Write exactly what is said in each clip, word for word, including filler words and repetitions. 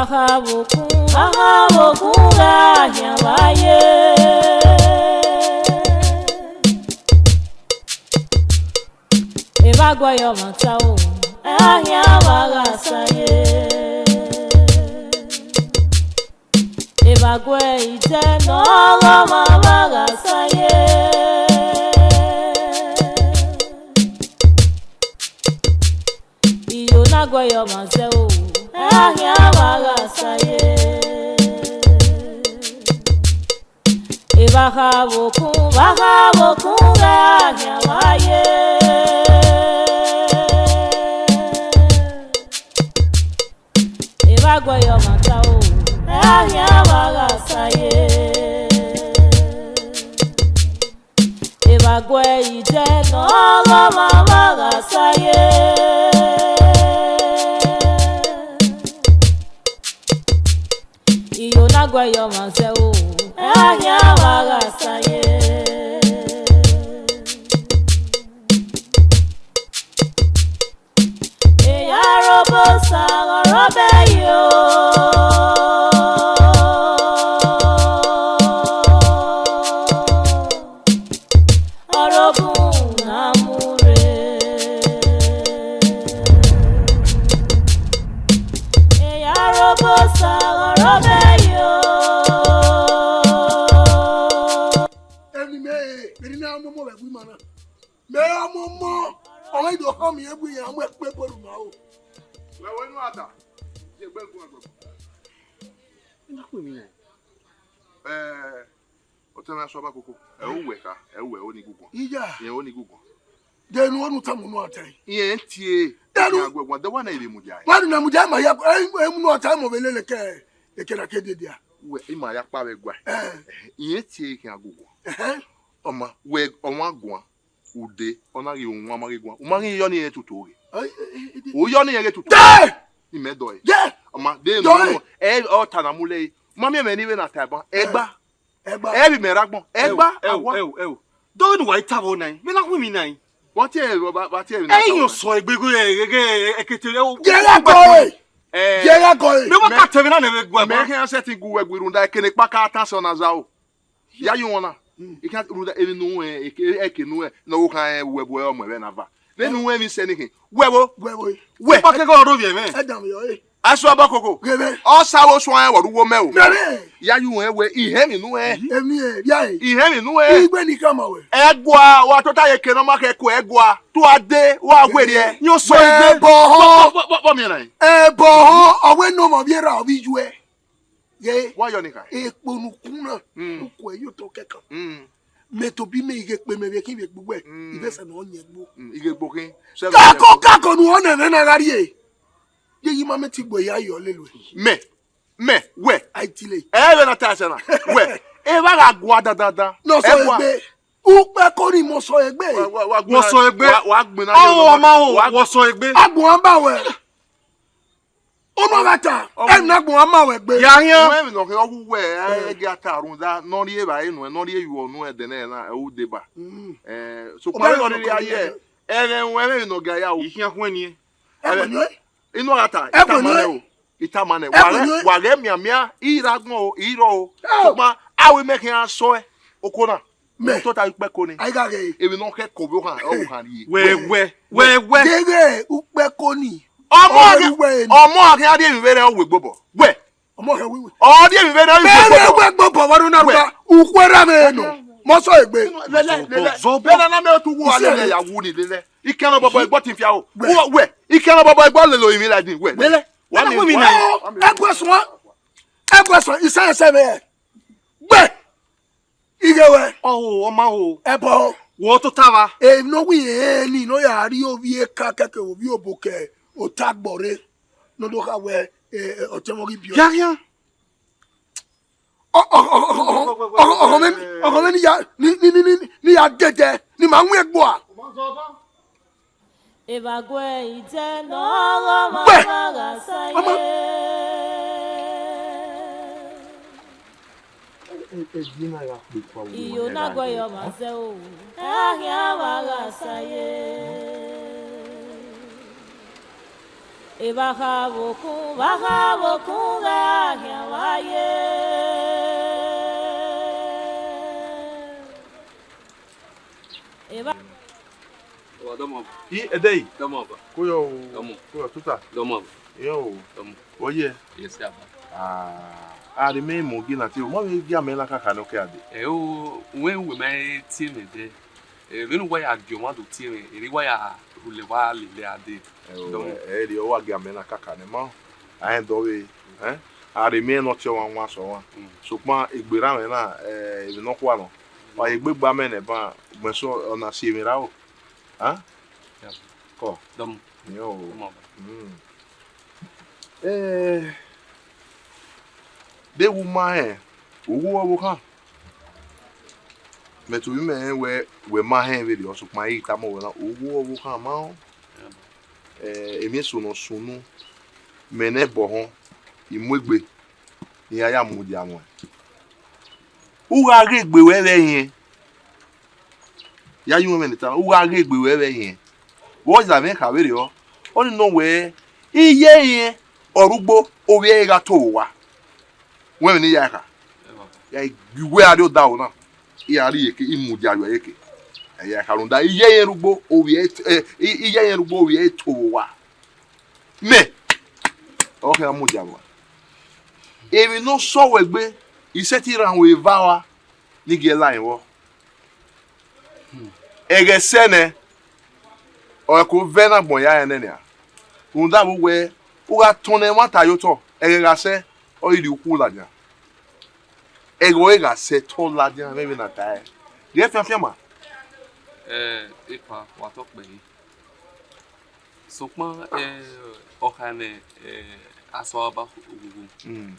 Kha vbe okun, a kha vbe okun gha khian vba ye. Evba guẹ ye ọmwa ta o, a khian vba gha sa ye. Evba guẹ idẹ ne ọ ghe ọmwa vba gha sa ye. Iyo na guẹ ye ọmwa zẹ o, a khian vba gha sa ye. Evba kha vbe okun, vba kha vbe okun gha khian vba ye. Evba guẹ ye ọmwa ta o, a khian vba gha sa ye. Evba guẹ idẹ ne ọ ghe ọmwa vba gha sa ye. Iyo na guẹ ye ọmwa zẹ o, a khian vba gha sa ye. Eya rre Obosa ọre ọ bẹe yo. Ọre ọ bun na mu rre. Eya rre Obosa ọre ọ bẹe yo. Emwi mẹ, vbene I na mu ọmọ vbe ẹvbo ima na. Mẹ ọmọmọ, ọ ghi do khọn miẹn wẹ iran mu ẹkpo ebo ru ma o. Wẹ wẹ inu ada, ye egbe gun ẹgbẹgbẹ. I na khuẹmwi nẹ. Ẹ, otẹn mwẹ asua ba koko. Ẹ, uwẹ kha, ẹ, uwẹ, oni guguan. Iya. Ẹ, oni guguan. De enu ọnu tama unu ọtẹn. Iyẹn tie. De enu. Aguẹguan, de wa na ire mudia. Wa na mudia ma ya, ẹ, ẹ, unu ọtẹn mo vbe lele ke, eke na ke dede a. Uwẹ, ima ya kpa vbe ẹguae. Ẹ. Iyẹn tie khian guguan. Ẹhẹn. Ọma, wẹ, ọmwa guan. Ude, ọ na ghi wan ma ghi guan. U ma ghi yọ ne irẹn tutu oghe. Ai, ai, ai, ai. U yọ ne irẹn ghe tutu. Dee! Imẹ dọe. Ye! Ọ ma, de dọe. No, no. Ẹ, ọ ta na mu lẹ. Ma miẹn mwẹ ne I vbe na ta ẹban. Ẹgba. Ẹgba. Ẹ vbe mẹ rre agbọn. Ẹgba, ẹo, awa. Ẹo, ẹo. Dọe ne uwa i ta vbọ na. Mẹ na hu mi na. Wa tie, wa, wa tie. Ẹ yọ sọ egbe ghe, ghe, ghe, ekete, ẹo. Ye gha gọ e. Ẹ. Ye gha gọ e. Mẹ wa ka tẹ vbe na nẹ vbe gua. Mẹ khian sẹtin gu wẹ gbe rhunmwuda ekene kpa ka tan sẹ ọna zaro. Ya yo wọn na. Mm. I khian rhunmwuda emwi ne u rẹn, eke, eke ne u rẹn, ne ọ ghi khan rẹn wẹ bu ẹ ọmọ ẹvbo na va. Vbene u rẹn emwi sẹ ne khin. Wẹ vbo? Wẹ vbo? Wẹ. Ọkpa keghe ọre ovbi ẹmwẹ. Ẹ dan vbe yọ re. Asua ba koko. Ghe mwẹ. Ọ sa vbe suẹn rẹn vbe ọre uwu mẹ o. Mẹ rẹ. Ya yo wọn wẹ, ihẹn emwi ne u rẹn. Emwi ẹ, ya e. Ihẹn emwi ne u rẹn. Igbe ni kama wẹ. Ẹgua, wa tota ye eke ne ọ ma khẹ ku ẹgua. Tu a de, wa werriẹ. Yo sọ egbe. Ẹbọ họn. Bọ, bọ, bọ, bọ miẹn na. Ẹbọ họn, ọ wẹ ne ọmọ vbe erha ọ vbe yu ẹ. Ye. Wa yọ ni kha. Ekpo ne ukun na, mm, ukun ẹ ye otọ kẹkan. Mm. Mẹ tobọ imẹ ighe kpe mẹ vbe khin vbe gbe uwẹ, mm, ivbi ẹsẹ ne ọ yẹn gbo. Mm, ighe gbo khin. Kako, kako ne ọ nẹ mwẹ na gha rrie. Ye yi ma mẹ ti gbe ya yọ lele uẹ. Mẹ, mẹ, wẹ. Ai tile. Ẹ vbe na ta ẹsẹ na. Wẹ. Evba gha gua dandandan. Nọ sọ egbe. Ukpẹ ko ni mọ sọ egbe. Wa, wa, wa gbina. Mọ sọ egbe. Wa, wa gbina. Aho, ọma ho, wa, wọ sọ egbe. Agbọn ba wẹ. Ọmọ gha ta, ẹ na gbọn a ma wẹ gbe. Ya hian. Wẹ emwi nọ khin ọghe uwẹ, ẹ, ẹ gi a ta rhunmwuda, ne ọ rhie evbare nuẹn, ne ọ rhie eyuọ nuẹn dẹnẹ na, ẹ u deba. Mm. Ẹ, sokpan ọmọ nọ rhie a ye, ẹmwẹ wẹ emwi nọ ga ya o. I khian khuẹn niẹn. Ẹ wẹ nuẹn. Inu ọ gha ta, ẹ wẹ nuẹn. I tama nẹ o. I tama nẹ. Ẹ wẹ nuẹn. Wa ghẹ mianmian, I rre agbọn o, I rrọọ o. Sokpan, a wẹ mẹ khian sọ ẹ, oko na. Mẹ. Tota ukpẹ ko ni. A i gha ghe. Emwi ne ọ khẹ ko vbe ohan, ọ ohan rhie. Wẹ, wẹ, wẹ, wẹ. Deghẹ ukpẹ ko ni. Ọmọ ọ ghi, wẹ ni. Ọmọ ọ ghi a rhie emwi vberriọ, ọ wẹ egbe obọ. Wẹ. Ọmọ ọ ghi wẹ. Ọ rhie emwi vberriọ, ọ wẹ egbe obọ. Vberriọ wẹ egbe obọ, wa do na ruba. Ukhu erha mwẹ nọ. Mọ sọ egbe. Lele, lele. Zọbọ. Lele na mẹ otu wu a lele ya wu ni lele. Ikẹn ne bọbọ egbe ọtin fia o. Wẹ. Wẹ. Ikẹn ne bọbọ egbe ọ lele orinmwi la din. Wẹ. Lele. Wa mi, wa mi. Ẹguẹ suẹn. Ẹguẹ suẹn. Isẹn ẹsẹ mwẹ. Gbe. Ighe wẹ. Ọho, ọ ma ho. Ẹbọ. Wọ tota vba. Emwi ne ọ wẹ irẹn ni ne ọ ya rrie ovbi eka kẹkẹ ovbi obo ke ota gbọrre. Ne ọ do kha wẹ, eh, eh, ọtẹn mwẹ ghi biẹ. Khian, khian. Ọ, ọ, ọ, ọ, ọ, ọ, ọ, ọ, ọ, mẹ, ọ, mẹ ni ya, ni, ni ya dẹdẹ, ni ma wọn egbe ua. Evba guẹ idẹ ne ọ ghe ọmwa vbe gha sa ye. Iyo na guẹ ye ọmwa zẹ o, a khian vbe gha sa ye. Evba kha vbe okun, vba kha vbe okun gha khian vba ye. Evba. Wa dọmọ ba. I, Ẹdẹe. Dọmọ ba. Koyọ o. Dọmọ. Koyọ tuta. Dọmọ ba. Iyo o. Dọmọ. Wẹ ye? Yes, sir, ba. Ah, a rhie mẹ mu gi na te, ma vbe gi amẹ na kaka ne ọ ke a dee. Ẹ o, wẹ, wẹ ma tie mwẹ dẹ. Eh, vbene uwa ya gie ọmwa do tie mwẹ, erriọ uwa ya rhulẹ, wa lele a dee. Ẹ o, Dọmọ. Ẹ, erriọ uwa gie amẹ na kaka nẹ, ma, a rẹn dọ vbe, eh? A rhie mẹ ne ọ tie ọmwa wan sẹ ọmwa. Mm. Sokpan egbe erha mwẹ na, eh, emwi ne ọ khua nọ. Wa ye egbe gba mẹ nẹ ban, ugbẹn sẹ ọna si emwi ra o. Ah? Ya. Kọ. Dọmọ. Iyo. Dọmọ ba. Mm. Eh, de wu ma rẹn, u wu ọvbokhan. Mẹ tu vbe mẹ rẹn wẹ, wẹ ma hẹn vberriọ, sokpan I tama wẹ na, u wu ọvbokhan ma rẹn. Eh, emwi eso ne ọ sunu, mẹ ne ẹbọ họn, I mu egbe, ne I ya ya mudia ruẹn. U gha ghe egbe ruẹ vbe ẹrinmwi. Ya ye uwẹ ne I ta, u gha ghe egbe ruẹ vbe ẹrinmwi. Vbe ọ zẹ mwẹ kha vberriọ, ọnii nọ wẹ, iye ẹrinmwi ọre ugbo ovbi ẹre gha to vbe owa. Wẹ vbe ne I ya kha, ya gie uwẹ a rrie odaro na, I ra rrie iyeke, I mudia ruẹ iyeke. Ẹ ya kha rhunmwuda iye ẹrinmwi rugbo ovbi ẹre, eh, i-, iye ẹrinmwi rugbo ovbi ẹre to vbe owa. Mẹ, ọ khian mudia vbua. Emwi ne ọ sẹ wẹ egbe, I sẹtin rhan eva ua ni gie la ẹvbo. Ẹghẹ sẹ nẹ, ọ ẹko vẹ ne agbọn ya rẹn nẹ nian. Rhunmwuda vbe uwẹ, u gha tọn ne ẹmwata ye otọ, ẹghẹ gha sẹ, ọ i rhie ukhu ladian. Ẹghẹ ọre gha sẹ, te ọ ladian, vbe vbene a ta ẹe. Rhie fianfian ma. Ẹ, epa, wa tọ kpẹre. Sokpan, eh, ọ kha mwẹ, eh, asọ aba oghogho. Mm.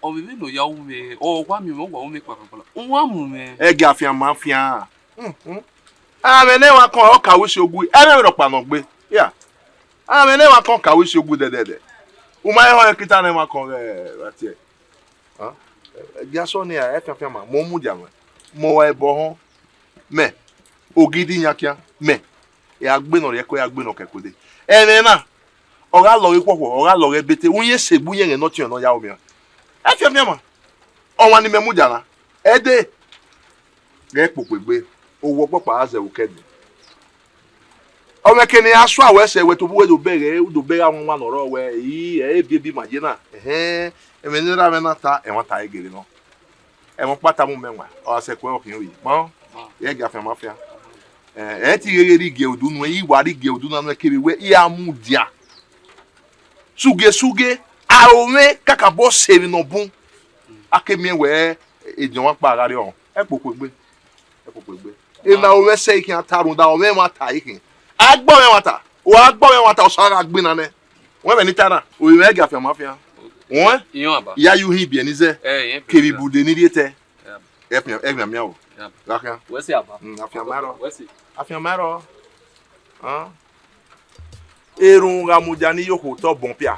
Ọ vbe vbene ọ ya ru mwẹ, ọ wa miẹn mwẹ, ọ wa ru mwẹ kpakpakpa. U wa mu mwẹ. Ẹgia fian ma fian. Mm, mm. Amwẹ ne ẹmwẹ akọn ọ ka wẹ isi ogu, ẹmwẹ rhọkpa ne ọ gbe. Ya. Amwẹ ne ẹmwẹ akọn ka wẹ isi ogu dẹdẹdẹ. U ma he họn ẹkita ne ẹmwẹ akọn ghẹ vbe a tie. Hàn? Ẹgia sọ nia, ẹ fianfian ma, mẹ ọ mudia mwẹ. Mẹ ọ wa ẹbọ họn. Mẹ, ogidi yan kian, mẹ, I gha gbe nọ rhie ẹko, I gha gbe nọ kẹ ẹko dee. Ẹmwẹ na, ọ gha lọghe khuọkhuọ, ọ gha lọghe bete, uyẹn sẹ egbe uyẹn ẹghẹ ne ọ tiọnrẹn ne ọ ya ru mwẹ. Ẹ fianfian ma, ọmwa ne imẹ mudia na, ẹ dee, ghẹ kpokpo egbe, owa ọkpọkpa gha zẹ vbe okẹdin. Ọ mwẹ ke ne a suẹn wẹ sẹ, wẹ tobọ uwẹ do bẹghe, u do bẹghe awanwan ne ọ rrọọ wẹ, i, ẹ, ebiebi ma ye na, ẹhẹn, ẹmwẹ ne erha mwẹ na ta, ẹmwata i gele nọ. Ẹmwẹ ọkpa tama mẹ wan, ọ gha sẹ ẹko ẹre ọ khian oyi. Ma, ẹ gie afian ma fian. Ẹ, ẹ ti gheghe rhie igie udu nuẹn, I wa rhie igie udu na nuẹn kevbe wẹ, I ra mudia. Sugie sugie, aro mwẹ kakabọ sẹ emwi ne ọ bun. A ke miẹn wẹ, ediọn ọmwa kpa gha rrie ọmwa. Ẹ kpokpo egbe. Ẹ kpokpo egbe. Ena aro mwẹ sẹ I khian ta rhunmwuda, ọ mwẹ ẹmwata I khian. A gbe ọ mwẹ ẹmwata, u a gbe ọ mwẹ ẹmwata, Osa gha gbinna nẹ. Wẹ vbe ne I ta na, ovbi mwẹ gie afian ma fian. Wẹ? Iran aba. Ya ye uhin ibiẹ ni zẹ. Ẹ, iran ibiẹ. Kevbe ibude ni rhie tẹ. Ya. Ẹ fian, ẹ fian miẹn o. Ya. Gha khian. Wẹ sẹ aba. Mm, afian ma rrọọ. Wẹ sẹ. Afian ma rrọọ. Hàn? Erhunmwu gha mudia ne I ye okhuo otọ bọnpia.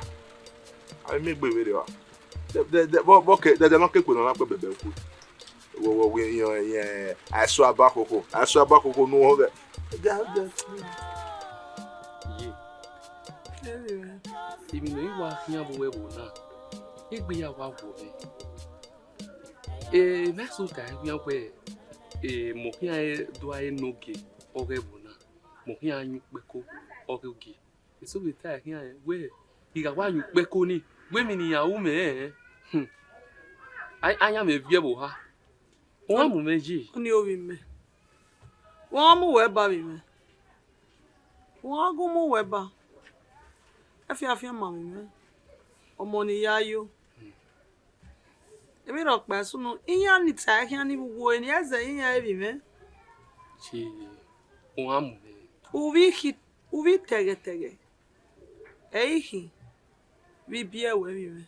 Avbe miẹn egbe vberriọ. Dẹ, dẹ, dẹ, vbọ, vbọ ke, dẹdẹ ne ọ ke kpe ne ọ na kpe bẹbẹ uku. Wọ, wọ, wẹ, yẹn, yẹn, aeso aba khokho, aeso aba khokho ne u họn ghẹ. Ga, ga. Iye. Emwi ne I wa khian vbe uwu ẹvbo na, egbe ya wa wọ mwẹ. Eh, na so ta khian wẹ, eh, mẹ ọ khian do a re ne ogie ọghe ẹvbo na, mẹ ọ khian yan ukpẹko ọghe ogie. Eso vbe ta khian wẹ, I gha wa yan ukpẹko ni, wẹ emwi ne iran ru mwẹ rẹn, hmm, a, a yan mwẹ viẹ vbe oha. Wa mu mwẹ ye. Ọni ovbi mẹ. Wa mu wẹ ba vbe mwẹ. Wa gu mu wẹ ba. Ẹ fianfian ma vbe mwẹ. Ọmọ ne I ya yo. Emwi rhọkpa sunu, iran ni ta khian ni vbe uwu ẹre ni, ẹzẹ iran vbe mwẹ. Ye, wa mu mwẹ. Uvbi khi, uvbi tẹghẹtẹghẹ. Ẹ i khin vbe ibiẹ wẹ vbe mwẹ.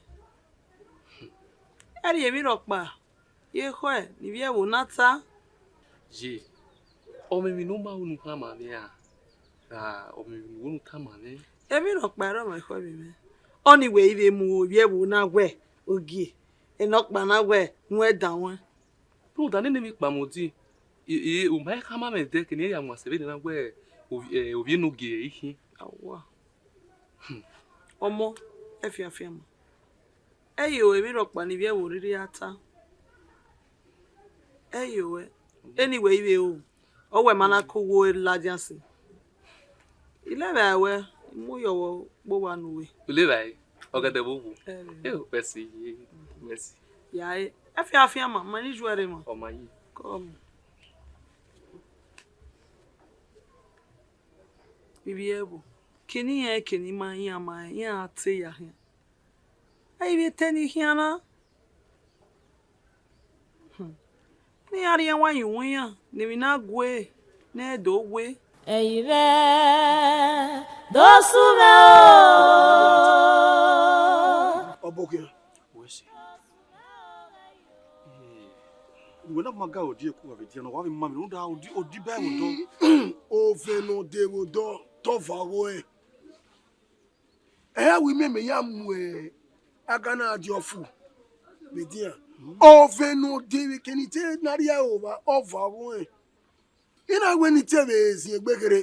Ẹ rhie emwi rhọkpa ye ekhọe ne ivbi ẹvbo na ta. Ye, ọ mwẹ emwi ne u ma ru ne u khama mwẹ ra? Ra ọ mwẹ emwi ne u ru ne u tama mwẹ? Emwi rhọkpa ẹre ọ mwẹ ekhọe vbe mwẹ. Ọni wẹ i vbe mu ivbi ẹvbo na wẹ ogie, enọkpa na wẹ ne u dan ruẹn. Rhunmwuda nene emwi kpama odin, e, e, u ma khama mwẹ ẹdẹ, ke ne I ya wan sẹ vbene na wẹ ovbi, eh, ovbi enogie i khin. Awa. Hmm. Ọmọ, ẹ fianfian ma. Ẹ i re emwi rhọkpa ne ivbi ẹvbo rhirhi ra ta. Ẹ i re eni wẹ i vbe ru, ọ wẹ ma na ke uwu ladian sin. I levba wẹ, I mu yọ vbe kpe owa ne uwẹ. U levba ẹre, ọgẹdẹ vbe owo. Ẹre. Eo, wẹ si, wẹ si. Ya ẹre, ẹ fianfian ma, ma ni ju ẹre ma. Ọ ma yi. Come. Ivbi ẹvbo, kene iran, kene ima, iran ma, iran te ya khian. Ẹ i vbe te ne I khian na. Hmm. Ne iran rhie ẹwaẹn ye uwu iran, ne emwi na gue, ne ẹ do we. Ẹi mwẹ, do sumwẹ o. Ọbokhian. Wẹ sẹ. Uwẹ na ma ga odiẹku wa vbe dian, wa vbe ma mi rhunmwuda odi, odi ba ẹvbo dọ. Ovẹn ne ọ de vbe odọ, te ọ va ọghe ọnrẹn. Ẹ i re wẹ imẹ mẹ ya mu aga na die ọfu vbe dian. Ovẹn ne ọ de vbe kene I te na rhie ẹre vba, ọ va ọghe ọnrẹn. I na wẹ ne I te vbe ziẹn egbe kherhe,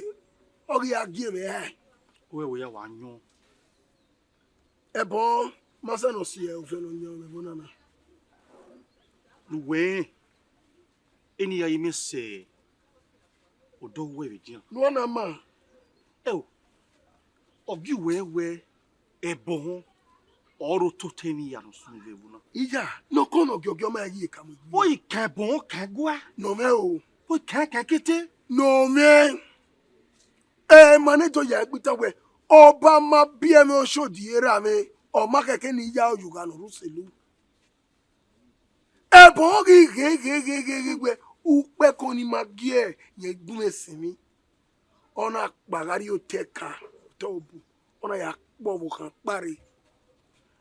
ọ ghi ya gie mwẹ rae. Wẹ wẹ ya wa yọn. Ẹbọ, ma sẹ ne ọ si ovẹn ne ọ yọn vbe ẹvbo na na. Ne uwẹ rẹn, eni ya ye imẹ sẹ odọ uwẹ vbe dian. Ne ọ na ma. Ẹo, ọ gie uwẹ wẹ ẹbọ họn, ọ rre ototọ emwi hia ne ọ sunu vbe ẹvbo na. Iya, ne ọ kọn ne ọ giọgiọ ma ghi ka mu egbe. Ọ i kan ẹbọ họn kan gua. Nọ mwẹ o. Ọ i kan kan kete. Nọ mwẹ. Ẹ ma ne do ya ẹgbita wẹ, ọba ma biẹ mwẹ oshodi erha mwẹ, ọ ma khẹke ne I ya oyugha ne ọ rre uselu. Ẹbọ ghi ghe ghe ghe ghe ghe wẹ, ukpẹko ni ma gie yẹn gun ẹse emwi. Ọ na kpa gha rrie otọ ẹka, otọ obu, ọ na ya kpọ vbe okhan kpare.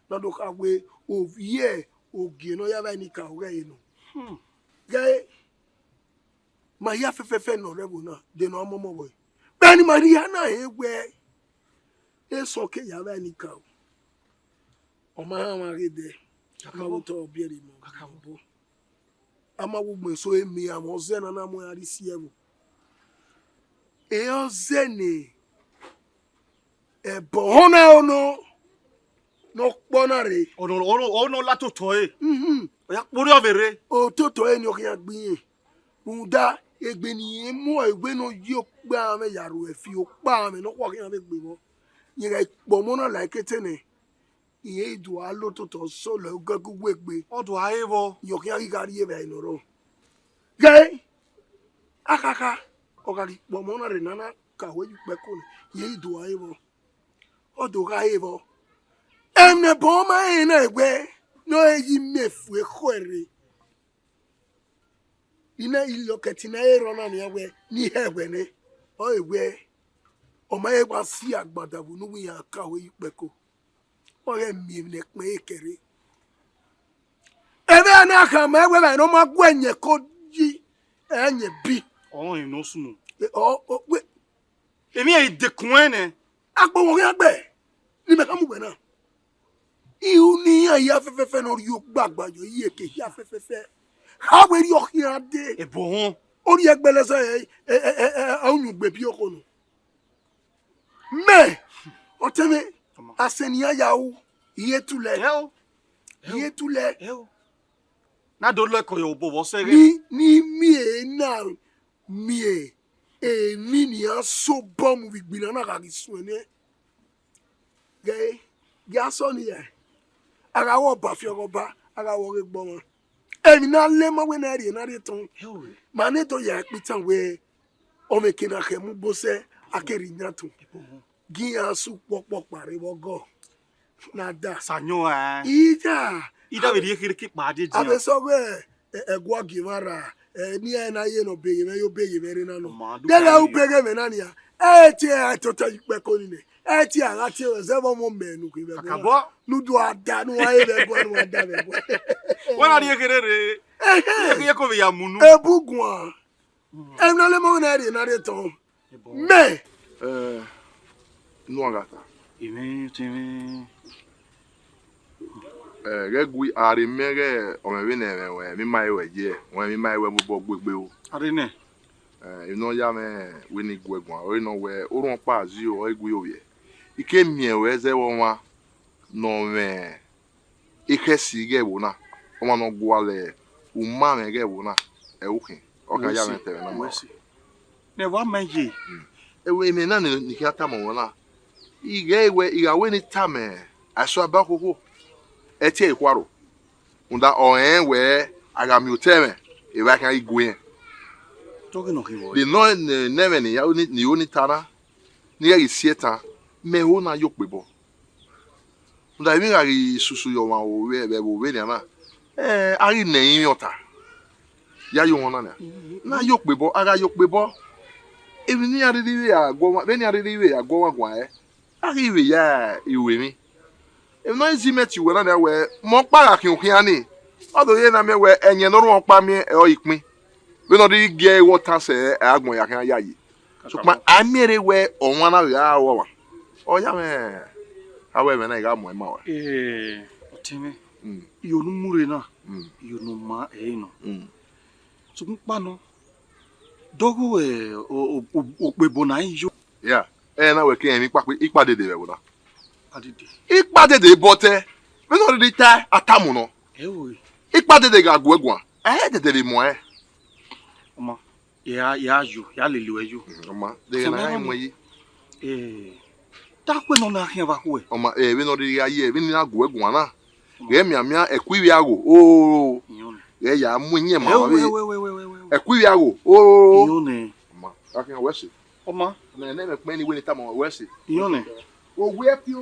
Na do kha wẹ ovbi ogie ne ọ ya vba ẹnika ọghẹ ẹre nọ. Hmm. Ghẹ ma hia fẹfẹfẹ ne ọ rre ẹvbo na, de ne ọ mọmọ vbọ. Vbene ima rhie na he wẹ, esọ ke ya vba ẹnika o. Ọ ma rhan ọmwa ghe dẹ, a ma vbe otọ biẹ rre ima kakabọ. A ma vbe ugbẹn eso emianmwẹ ọzẹ ne a na mu iran rre isi ẹvbo. E ọzẹ ne ẹbọ họn na ono ne ọ kpọ na rre. Ono, ono, ono la totọ ẹre. Mhm. Ọ ya kpurriọ vbe rre. Ototọ ẹre ne ọ khian gbe irẹn. Rhunmwuda egbe ne irẹn mu egbe ne ọ ye okpia mwẹ ya ru ẹfi, okpia mwẹ ne ọ khua khian vbe egbe vbọ. Irẹn gha kpọ ọmọ na la ekete nẹ, irẹn i do a lo ototọ sọlọ ẹgẹgẹ uwu egbe. Ọ do a re vbọ. Irẹn ọ khian ghi gha rrie evbare ne ọ rrọọ. Ghẹ, akhakha, ọ gha ghi kpọ ọmọ na rre ne a na ka wẹ ye ukpẹko nẹ, irẹn i do a re vbọ. Ọ do gha re vbọ. Ẹmwẹ ne ẹbọ ma rẹn na wẹ, ne ọ re ye imẹ fu ekhọe rre. I na i lọkẹtin na i rrọọ na nian wẹ, ne I hẹ wẹ nẹ, ọ re wẹ, ọ ma he wa si agbada vbe unu wẹ iran ka wẹ ye ukpẹko. Ọ ghẹ miẹn emwi ne ẹkpẹn ẹre kẹre. Ẹmwẹ na khama ẹwẹ vbe ne ọ ma gu ẹyẹn ko yi, ẹyẹn bi. Ọmọ emwi ne ọ sunu. Ẹ, ọ, ọ, wẹ, Emwi ẹre dekun ẹn nẹ. Akpọ vbe ọ khian gbe, ne imẹ ka mu wẹ na. Iru ne iran hia fẹfẹfẹ ne ọ rhie ogba gba yọ, iyeke hia fẹfẹfẹ. Kha wẹ rhie ọ khian dee. Ebo họn. Ọ rhie ẹgbẹlẹ zẹ, ẹ, ẹ, ẹ, ẹ, ẹ, uyun gbe bi okho nọ. Mẹ, ọtẹn mwẹ, asẹ ne iran ya ru, I ye tulẹ. Ẹ o. I ye tulẹ. Ẹ o. Na do lẹ kọ yọ obọ vbọ sẹ ghẹ. Ni, ni miẹn na miẹn emwi ne iran so obọ mu vbe igbinna na gha ghi suẹn nẹ. Ghẹ, ghẹ asọ ni ya, a gha wẹ ọba fi ọghe ọba, a gha wẹ ọghe egbe ọmwa. Emwi ne a le ma wẹ ne a rhie ne a rhie tọn. Ma ne do ya ẹkpitan wẹ ọmọ eke na khẹ mu gbo sẹ, a ke rhie iyan tọn. Gi iran su kpọkpọkpa rre vbe ọgọ. Na da. Sa yọn a. Ida. Ida vbe rhie kherhe ke kpa dede. Avbe sọ wẹ, ẹ, ẹguagiẹn mwa ra, ẹ, ne iran na ye ne ọ beghe mwẹ, yo beghe mwẹ rre na nọ. Dẹghe u beghe mwẹ na nia. Ẹ tie a tota ikpẹko ni nẹ. Ẹ tie a gha tie zẹ vbe ọmọ mẹ nu ke vbe ẹguae. Kakabọ. Nu do a da, nu wa ye vbe ẹguae, nu wa da vbe ẹguae. Wa na rhie kherhe rre. Ẹhẹn. Ye ko vbe ya mu nu. Ebuguan. Emwi ne a le ma wẹ ne a rhie ne a rhie tọn. Mẹ. Eh, unu a gha ta. Imẹ tẹmwẹ. Eh, ghẹ gui, a rhe mẹ ghẹ ọmọ vbene ẹmwẹ ruẹ, emwi ma ruẹ ye, ruẹ emwi ma ruẹ vbe obọ gbe egbe o. A rhe nẹ. Eh, emwi ne ọ ya mwẹ wẹ ne I gu ẹ guan, ọre nọ wẹ, orhuọn ọkpa zio, ọ i gui ovbiẹ. I ke miẹn ruẹ zẹ vbe ọmwa, Ne ọ mwẹ ekhẹsi ighẹ ẹvbo na, ọmwa ne ọ gualọ uma mwẹ ighẹ ẹvbo na, ẹ i ru khin, ọ khian ya mwẹ ta ẹmwẹ na ma. Wẹ si. Ne wa ma ye. Ẹvbo emwi na ne I khian tama ruẹ na, ighẹ wẹ, I gha wẹ ne I tama ẹsọhẹ ba okhokho, ẹtiẹ i khuaro. Rhunmwuda ọ rẹnrẹn wẹ a gha miẹn otọ ẹmwẹ, evba khian ghi gu irẹn. Tọghe nọ khin vbọ? De nọ ne ẹmwẹ ne I ho ni ta na, ne I ghẹ ghi si ẹtan, mẹ ho na ye okpebọ. Rhunmwuda emwi gha ghi susu ye ọmwa vbe ẹvbo vbenian na, a ghi nẹ ẹrinmwi ọta ya ye ohọn na nian. Ne a ye okpebọ, a gha ye okpebọ, emwi ne iran rhirhi vbe ya gu ọmwa, vbene iran rhirhi vbe ya gu ọmwa guan ẹre, a ghi vbe ya ru emwi. Emwi ne ọ i zẹ mẹ tie uwẹ na nian wẹ, mẹ ọkpa gha khian khian ni, ọ do ye na miẹn wẹ ẹyẹn ne orhuọn ọkpa miẹn ẹre ọ ikpin. Vbene ọ rhirhi gie ẹre vbe ọta sẹ, ẹ i ra agbọn ya khian yayi. Sokpan a miẹn rre wẹ ọmwa na vbe gha ru ọmwa, ọ ya mwẹ avbe ẹmwẹ na, I gha muẹn ma ruẹ. Ọtẹn mwẹ, iyo ne u mu rre na, iyo ne u ma ẹre nọ. Sokpan ukpa nọ, dọghe okpebọ na yo. Ya, ẹre na wẹ ke rẹn emwi ikpa dede vbe ẹvbo na. Ikpa dede bọtẹ, vbene ọ rhirhi ta a tama nọ. Ikpa dede gha gu ẹ guan, ẹ i dede vbe muẹn. Ọma, ya, ya yo, ya lele uẹ yo. Ọma, deghẹ na gha mu ẹ yi. Te a khuẹ ne ọ na khian vbe akhuẹ? Ọma, vbene ọ rhirhi gha ye, vbene I na gu ẹ guan na. Ghẹ mianmian ẹko ivbi agho, o. Ghẹ ya mu iyẹn ma vbe. Ẹko ivbi agho, o. Ọma, gha khian wẹ sẹ. Ọma. Mẹ ne mẹ kpẹn ni wẹ ne I tama wẹ sẹ. Iyọn nẹ. Owiẹ fi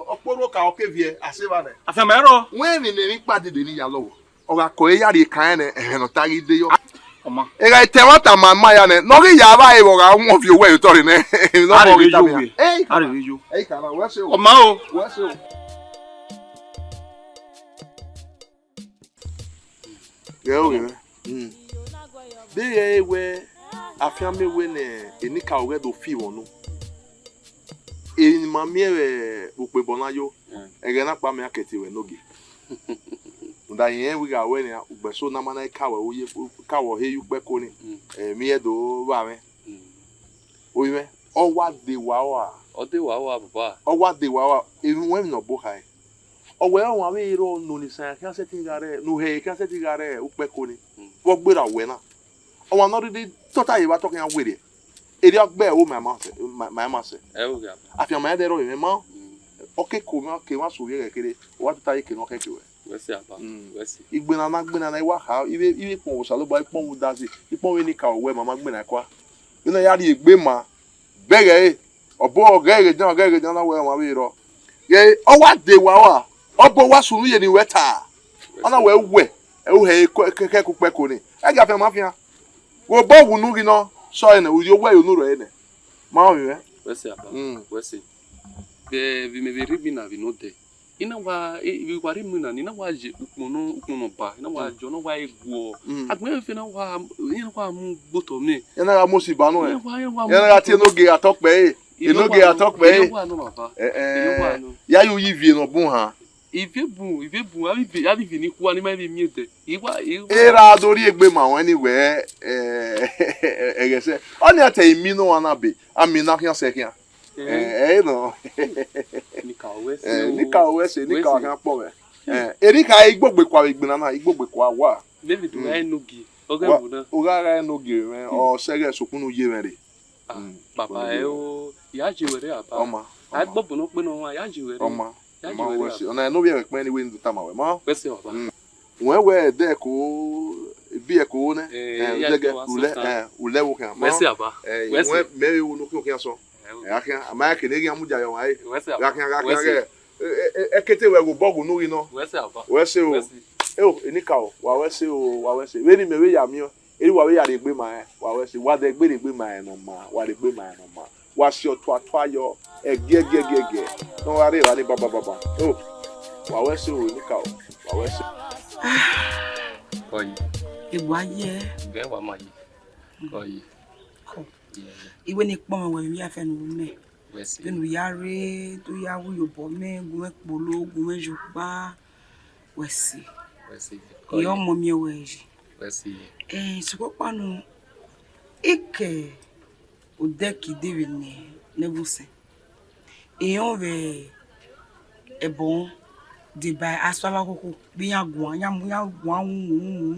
ọkpọrhuo ka ọ ke viẹ, a sẹ evba nẹ. Afianma ẹrọ. Wẹ emwi ne emwi kpa dede ni ya lọghọ. Ọ gha kọ e ya rhie kan nẹ, ẹmwẹ ne ọ ta ghi de yọ. Ọma. Egha tẹ ẹmwata ma ma ya nẹ, ne ọ ghi ya vba evba ọ gha wọn viọ owẹ ye otọ rre nẹ. Emwi ne ọ mọ ghi tama iran. Ei, a rhirhi yo. Ei, kana, wẹ sẹ o. Ọma o. Wẹ sẹ o. Ghẹ oghe mwẹ. Deghẹ wẹ afianma wẹ ne enikaro ghẹ do fi vbọ nu, emwi ne ima miẹn vbe ukpebọ na yo, ẹghẹ na kpa mẹ a kẹtie ruẹ enogie. Rhunmwuda irẹn wẹ I gha ruẹ nian, ugbẹnso ne a ma na ka ruẹ, ka ruẹ ọhe ye ukpẹko ni, emwi i do vba mwẹ. Ovbi mwẹ, ọ wa de wa ua. Ọ de wa ua, baba. Ọ wa de wa ua, emwi wẹ emwi ne ọ bọ khare. Ọ wẹ ọmwa vbe rrọọ ne Onisan khian sẹtin gha rre, ne uhẹre khian sẹtin gha rre ukpẹko ni, vbe ọ gberra wẹ na. Ọmwa ne ọ rhirhi tota ye evba te ọ khian werriẹ, erriọ gbe ẹvbo ma ma sẹ, ma, ma ma sẹ. Ẹ o gha. Afianma ẹdẹ rrọọ mwẹ ma, ọ ke ko mwa, ke mwa so vbe ẹghẹ kherhe, ọ wa tota ye ke ne ọ khẹke ruẹ. Wẹ sẹ, baba. Wẹ sẹ. Igbinna na, igbinna na, I wa kha, I vbe, I vbe kpọnmwẹ Osanobua, I kpọnmwẹ udazi, I kpọnmwẹ enikaro wẹ ma ma igbinna kua. Vbene a ya rhie egbe ma, bẹghe ẹre, ọ bọ ghẹ ghe dan, ghẹ ghe dan na wẹ ọmwa vbe rrọọ. Ghẹ ọ wa de wa ua, ọ bọ wa sunu ye ne wẹ ta. Ọ na wẹ wẹ, ẹ u hẹ kẹkẹ ukpẹko ni. Ẹ gie afianma fian. Vbe obọ wu unu ghi nọ, sọ ẹnẹ, u rhie owẹ ye unu rẹ ẹnẹ. Ma rẹn mwẹ. Wẹ sẹ, baba. Wẹ sẹ. Vbe, vbe imẹ vbe rhie egbe na vbe ne odẹ. I na wa, e, vbe wa rhie egbe na, I na wa ye ukpọn nọ, ukpọn nọ ba, I na wa ye ọ, na wa ye guọ. Agbọn ẹfe na wa, I na wa mu gbe otọ mẹ. I na gha mu osi ba nọ ẹ. I na wa, I na wa mu. I na gha tie enogie gha tọ kpẹ ẹre. Enogie gha tọ kpẹ ẹre. I na wa nọ, baba. Ẹ, ẹ. I na wa nọ. Ya ye uyi ivie ne ọ bun han. Ivie bun, ivie bun, avbe ivie, avbe ivie ni khua ne ima vbe miẹn odẹ. I wa, I wa. Erha do rhie egbe ma ruẹ ni wẹ, ẹ, ẹghẹ sẹ. Ọnii a te imi nọ wa na be, a mi na khian sẹ khian. Ẹ, ẹ nọ. Enikaro wẹ sẹ o. Enikaro wẹ sẹ, enikaro khian kpọ mwẹ. Enikaro, I gbogbe kua vbe igbinna na, I gbogbe kua wa. David, u gha enogie, ọ ghẹ wu na. U gha gha enogie mwẹ, ọ sẹ ghẹ sokunu ye mwẹ rre. Baba ẹ o, ya ye wẹ rre, baba. Ọma. A gbọbọ ne ọ kpe ne ọmwa, ya ye wẹ rre. Ọma. Ya ye wẹ rre, baba. Ọna ne ovbi ẹmwẹ kpẹn ni wẹ ne I tama wẹ ma. Wẹ sẹ, baba. Wẹ wẹ ẹdẹ ko, ebi ẹko nẹ. Ẹ, ya ulẹ, ulẹ wo khian. Wẹ sẹ, baba. Wẹ sẹ. Mẹ vbe wo no khian sọ. Ẹ, a khian, a ma ya kene eghian mudia ye ọmwa re. Wẹ sẹ, baba. Gha khian, gha khian ghẹ. Ẹ, ẹ, ẹ, kete wẹ ghe obọ ghe unu ghi nọ. Wẹ sẹ, baba. Wẹ sẹ o. Wẹ sẹ. Eo, enikaro, wa wẹ sẹ o, wa wẹ sẹ. Vbene imẹ vbe ya miẹn, erha uwa vbe ya rhie egbe ma rẹn, wa wẹ sẹ. Wa dẹ egbe rhie egbe ma rẹn ne ọ ma, wa rhie egbe ma rẹn ne ọ ma. Wa si ọtuatua yọ, ẹgiẹgiẹgiẹgiẹ. Ne ọ gha rre evba ni babababa. Eo, wa wẹ sẹ o, enikaro, wa wẹ sẹ. Kọye. Egbe a ye. Gẹ wa ma ye. Kọye. Iwẹ ne I kpọnmwẹ wẹ, ivbi afianma ne u ru mẹ. Vbene u ya rre, te u ya wu ye obọ mẹ, gu mwẹ kpolo, gu mwẹ ye ukpa, wẹ sẹ. Wẹ sẹ. I ọmọ miẹn wẹ yi. Wẹ sẹ. Eh, sokpan ọkpa nọ, I ke odẹ ke dee vbe ne, ne ẹvbo sẹ. I rẹn vbe Ẹbọ deba asua vbe akhokho, vbe iran guan, iran mu, iran guan wu, wu, wu.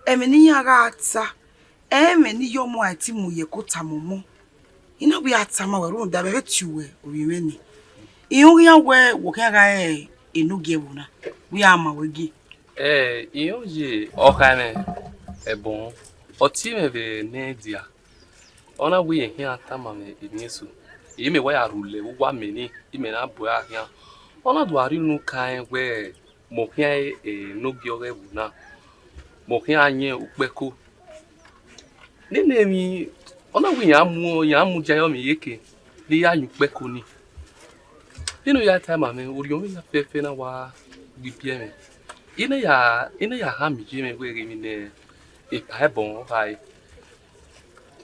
Ẹmwẹ ne iran gha ta, ẹmwẹ ne iye ọmọ a i te mu ye ẹko tama ọmọ. I na wẹ a tama wẹ rhunmwuda mẹ vbe tie uwẹ ovbi mwẹ ni. Irẹn khian wẹ wẹ khian gha re enogie ẹvbo na, wẹ a ma wẹ gie. Ẹ, irẹn ye ọkha mwẹ, Ẹbọ, ọ tie mwẹ vbe ne dia. Ọ na wẹ irẹn khian tama mwẹ emwi eso, imẹ wa ya rhulẹ vbe uwu amẹ ni, imẹ na bu ẹre khian. Ọ na do rhie unu kan rẹn wẹ, mẹ ọ khian re enogie ọghe ẹvbo na, mẹ ọ khian yẹn ukpẹko. Nene emwi, ọ na wẹ iran mu, iran mu dia yọ mwẹ iyeke ne I ya yẹn ukpẹko ni. Vbene ọ ya tama mwẹ, orhiọn mwẹ na fẹfẹ na wa gbe ibiẹ mwẹ. I na ya, I na ya khama iye mwẹ wẹ ghe emwi ne epa Ẹbọ khare.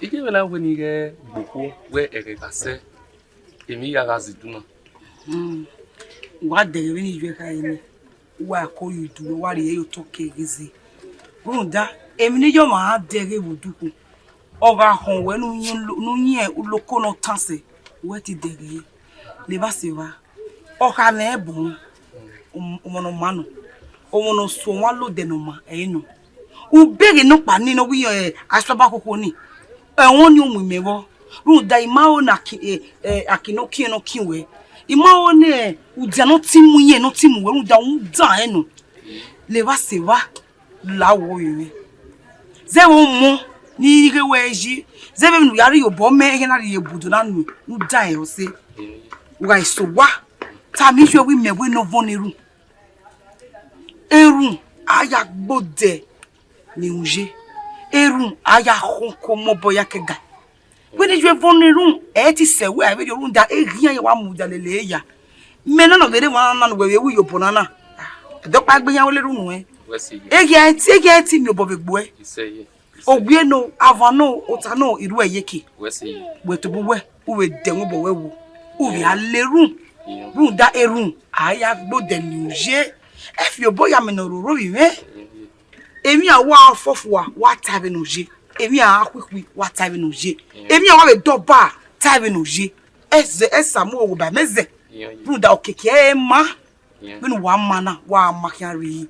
Iye mwẹ na wẹ ne I ghẹ gbe okhuo wẹ ẹghẹ gha sẹ, emwi ya gha zẹ idun na. Hmm. Wa dẹghe vbene iye khare nẹ, wa ko ye udu, wa rhie ye otọ ke ghe zẹ. Rhunmwuda, emwi ne iye ọmwa gha dẹghe vbe odukhu, ọ gha họn wẹ ne u yin lo-, ne u yin uloko ne ọ tan sẹ, wẹ te dẹghe. Levba sẹ evba, ọ kha mwẹ Ẹbọ, ọmọ ne ọ ma nọ, ọmọ ne ọ suẹn ọmwa lodẹ ne ọ ma, ẹ i nọ. Ubeghe nọkpa ni ne ọ wẹ irẹn, ẹ, asua vbe akhokho ni, ẹmwẹ ọnii ọ mu imẹ vbọ, rhunmwuda I ma ho ne aki, ẹ, ẹ, aki ne ọ kiẹn ne ọ kin wẹ, I ma ho ne udia ne ọ ti mu irẹn ne ọ ti mu wẹ, rhunmwuda u dan ẹn nọ. Levba sẹ evba, la wẹ ovbi mwẹ. Zẹ vbe ọmọ ne I ghe wẹ yi, zẹ vbe emwi ne u ya rhie obọ mẹ, ẹghẹ na rhie obodo na nu, ne u dan ẹn ọse. U gha eso owa, tama iye wẹ imẹ wẹ ne ọ vọn ne erhunmwu. Erhunmwu a ya gbe odẹ ne irun ye. Erhunmwu a ya khọn ko mobọ ya ke ga. Wẹ ne iye vọn ne erhunmwu, ẹ i te sẹ wẹ a vbe rhie, rhunmwuda eghian ya wa mudia lele ya. Mẹ na nọ vbe rre emwa na ne uwẹ vbe ru iyobọ na na. Ẹdẹ ọkpa gbe iran wẹ lele unu ẹn. Wẹ sẹ ye. Eghian i te, eghian i te miẹn obọ vbe egbe uẹ. I sẹ ye. Owie no, avan no, ota no, I ru ẹ iyeke. Wẹ sẹ ye. Wẹ tobọ uwẹ, u vbe dẹ ẹmwẹ obọ wẹ wu. U vbe a le erhunmwu. Iran. Rhunmwuda erhunmwu a ya gbe odẹ ne irun ye. Ẹ fi obọ ya mẹ ne ọ roro vbe mwẹ. Iran ye. Emwi a wa fọfua, wa ta vbene ọ ye. Emwi a khuikhui, wa ta vbene ọ ye. Iran. Emwi a wa vbe dọba, ta vbene ọ ye. Ẹzẹ, ẹsa mu owo ba mẹ zẹ. Iran ye. Rhunmwuda okiekie ẹre ma. Iran. Vbene uwa ma na, wa ma khian rri. Yes.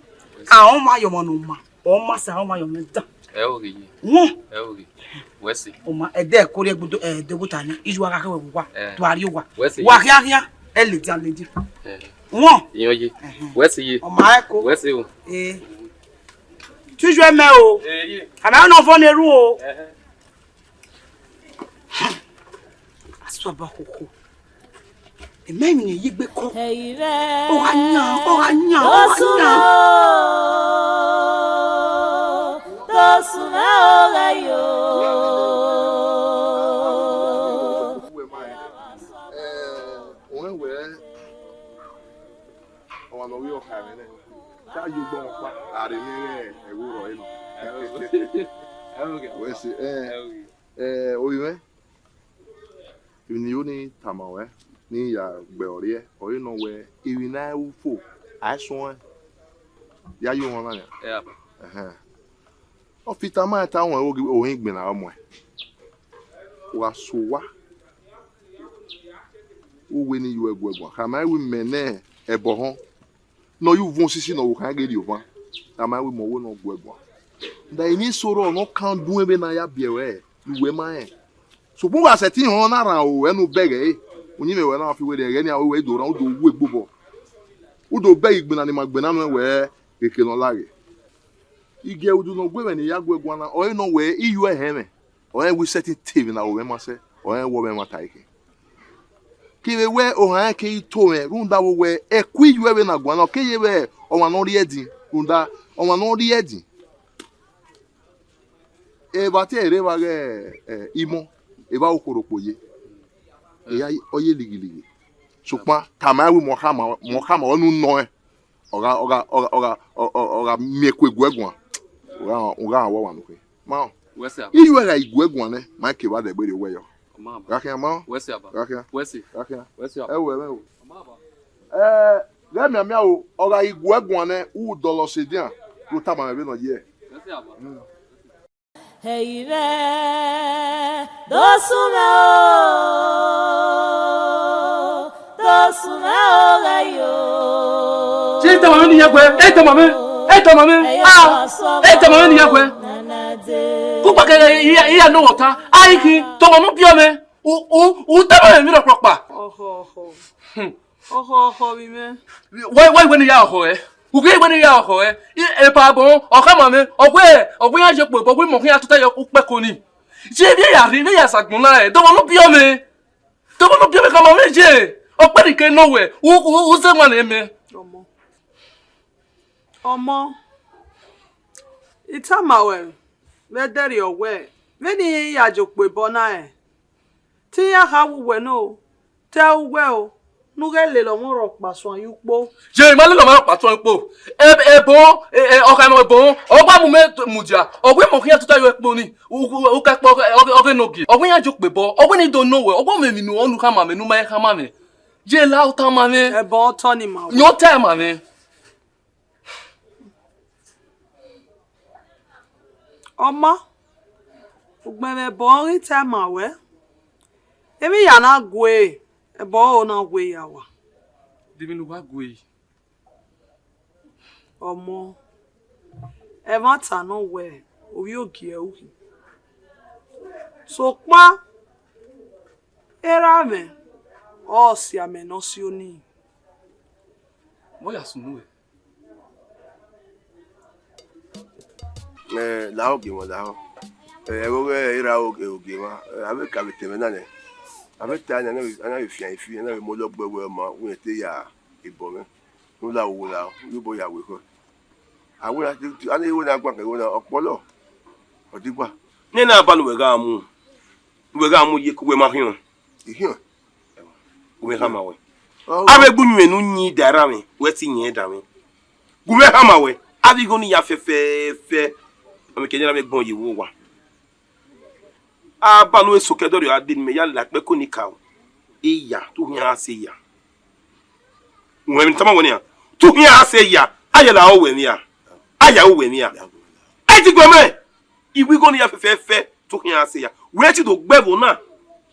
Ahọn ma ye ọmwa ne ọ ma, ọ ma sẹ ahọn ma ye ọmwa dan. Ẹ o ghi ye. Wọn. Ẹ o ghi. Wẹ sẹ. Ọ ma, ẹdẹ ẹko rhie ẹgbudu, ẹ, ẹdẹ ẹgbuta ni, iye uwa gha khẹ wẹ vbe uwa, ẹ, tu a rrie uwa. Wẹ sẹ ye. Wa khian khian, ẹ ladian ladian. Ẹ. Wọn. Iran ye. Ẹhẹn. Wẹ sẹ ye. Ọ ma ẹko. Wẹ sẹ o. Ee. Tuju ẹmẹ o. Ee, ye. Ana nọ vọ ne erhunmwu o. Ẹhẹn. Asua vbe akhokho. Emẹ emwi ne ye egbe kọ. Ẹ i re. Ọ gha yan, ọ gha yan, ọ gha yan. Tosun o, tosun o ghe yo. Ẹ, ọmwa ne ọ vbe ọkha mwẹ nẹ, te a ye ugbọmwa ọkpa, a rhe miẹn ighẹ ẹvbo rrọọ nọ. Wẹ sẹ, ẹ, ẹ, ovbi mwẹ, emwi ne I ho ni tama ruẹ, ne I ya gbe ọre, ọre nọ wẹ, emwi ne a ru fo, a i suẹn, ya ye ọmwa na nian. Ẹhẹn. Ọ fi tama ẹn ta ruẹn, ohin gbinna ọ muẹn. U gha so owa, u wẹ ne I ru ẹguẹ guan, khama ẹn wẹ imẹ ne ẹbọ họn. Ne ọ ye uvun osisi ne ọvbokhan ghe rrie ovan, ne a ma wẹ imẹ ọvbokhan ne ọ gu ẹre guan. Da emwi eso rrọọ ne ọ kan duẹn vbene a ya biẹ ruẹ, ne uwẹ ma rẹn. Sokpan u gha sẹtin họn na rhan aro ruẹ ne u bẹghe ẹre, uyinmwẹ ruẹ na fi werriẹ ẹghẹ ne a ru wẹ do rran, u do wu egbe obọ, u do bẹghe igbinna ne ima gbinna nuẹn wẹ eke ne ọ laghe. Igiẹ udu ne ọ gu ẹmwẹ ne I ya gu ẹre guan na, ọre nọ wẹ I yu ẹre họn ẹmwẹ. Ọ rẹn wẹ I sẹtin te emwi ne aro mwẹ ma sẹ, ọ rẹn wẹ ọ mwẹ ẹmwata ẹre khin. Kevbe wẹ ohan rẹn keghi to mwẹ, rhunmwuda vbe wẹ ẹko I yu ẹre vbe na guan na, ọ keghi vbe ọmwa ne ọ rri ẹdin, rhunmwuda ọmwa ne ọ rri ẹdin. Evba te ẹre vba ghẹ, ẹ, imọ, evba okhuo rokpo ye. Eya ọ ye lighilighi. Sokpan, tama ẹn wẹ mẹ ọ khama, mẹ ọ khama, ọ ne u nọ ẹn. Ọ gha, ọ gha, ọ gha, ọ gha, ọ, ọ, ọ gha miẹn eku egu ẹguan. U gha, u gha rhan ọmwa ne u khin. Ma, wẹ sẹ, I yu ẹre gha gu ẹguan nẹ, ma ke vbe adẹgbe rrie owẹ yọ. Ọ ma ba. Gha khian ma. Wẹ sẹ, aba. Gha khian. Wẹ sẹ. Gha khian. Wẹ sẹ, aba. Ẹ wo ẹmwẹ o. Ẹ, ghẹ mianmian o, ọ gha ghi gu ẹguan nẹ, u dọlọ sẹ edian, u tama mwẹ vbene ọ ye. Wẹ sẹ, aba. Mm. Ẹ i re, do sunu o, do sunu o ghẹ yo. Ṣé ẹ tama mwẹ ne I ya guẹ? Ẹ tama mwẹ, ẹ tama mwẹ, ah, ẹ tama mwẹ ne I ya guẹ. Ku kpa kẹ, I ya, I ya nọ wẹ ọta, a i khin, tọmọ ne u biẹ mwẹ, u, u, u tama mwẹ emwi rhọkpa. Ọhọ, ọhọ. Hmm. Ọhọ, ọhọ vbe mwẹ. Wẹ, wẹ, wẹ ne I ya ọhọ ẹ. U ghe wẹ ne I ya ọhọ ẹ. I, epa bọ, ọ khama mwẹ, ọ wẹ, ọ wẹ iran ye okpobọ, ọ wẹ imọ khian tota ye ukpẹko ni. Ye vbe ya rhie, vbe ya sa agbọn na rẹ, tọmọ ne u biẹ mwẹ. Tobọ ne ọ biẹ mwẹ khama mwẹ ye, ọ kpẹri ke nọ wẹ, u, u, u zẹ emwa ne mẹ. Ọmọ, ọmọ, I tama ruẹ vbe ẹdẹrriọ wẹ, vbene I ya ye okpobọ na rẹn, te I ya kha wu wẹ nẹ o, te ẹ ru wẹ o, ne u ghẹ lele ọmọ rhọkpa suẹn ye ukpo. Ye, I ma lele ọmọ rhọkpa suẹn ye ukpo. Ẹ, ẹbọ, ẹ, ẹ, ọ khama ẹbọ, ọ gba mu mẹ mudia, ọ wẹ imọ khian tota ye ukpo ni. U, u, u ka kpọ ọghe, ọghe, ọghe ne ogie. Ọ wẹ iran ye okpobọ, ọ wẹ ne I do nọ wẹ, ọ wẹ mẹ emwi ne u khama mwẹ, ne u ma khama mwẹ. Ye la u tama mwẹ. Ẹbọ otọ ni ma wẹ. Yẹn ọ tama mwẹ. Ọmọ, ugbẹn mwẹ ẹbọ ghi tama wẹ. Emwi ya na gue, ẹbọ ọre ọ na gue ya wa. De emwi ne uwa gue? Ọmọ, ẹmwata nọ wẹ, ovbi ogie ẹ i khin. Sokpan, erha mwẹ, ọ si amẹ ne ọ si oni. Vbe ọ ya sunu ruẹ? Ẹ, lahọ ogie mwa, lahọ. Ẹ, ẹvbo ghẹ erha ogie mwa, ẹ, avbe ka vbe te mwẹ na nẹ. Avbe ta nẹ, a na vbe, a na vbe fian ifi, a na vbe mu ọlọ gbe wẹ ọma, wẹ te ya ebọ mwẹ. Ne u la wo la, u ye obọ ya wẹ ekhọe. A wẹ na, a na igho na guan kẹ igho na, ọ kpọlọ, ọ digua. Nene aban wẹ gha mu, wẹ gha mu ye ke uwẹ ma khian. I khian. Gu mwẹ khama wẹ. Ọ, avbe egbunyu ne u yin da erha mwẹ, wẹ te yin da mwẹ. Gu mwẹ khama wẹ, avbe igho ni ya fẹfẹfẹ, ọ mwẹ ke ne erha mwẹ gbọn ye vbe owa. Aban wẹ eso ke dọrriọ a de ne mẹ ya la kpẹko ni ka o. Eya, te u khian a sẹ eya. Uwẹ emwi ne I tama wẹ nian, te u khian a sẹ eya, a ya la owẹ emwi a, a ya owẹ emwi a. Ẹ ti gu mwẹ, iwẹ igho ni ya fẹfẹfẹ, te u khian a sẹ eya. Wẹ te do gbe ẹvbo na,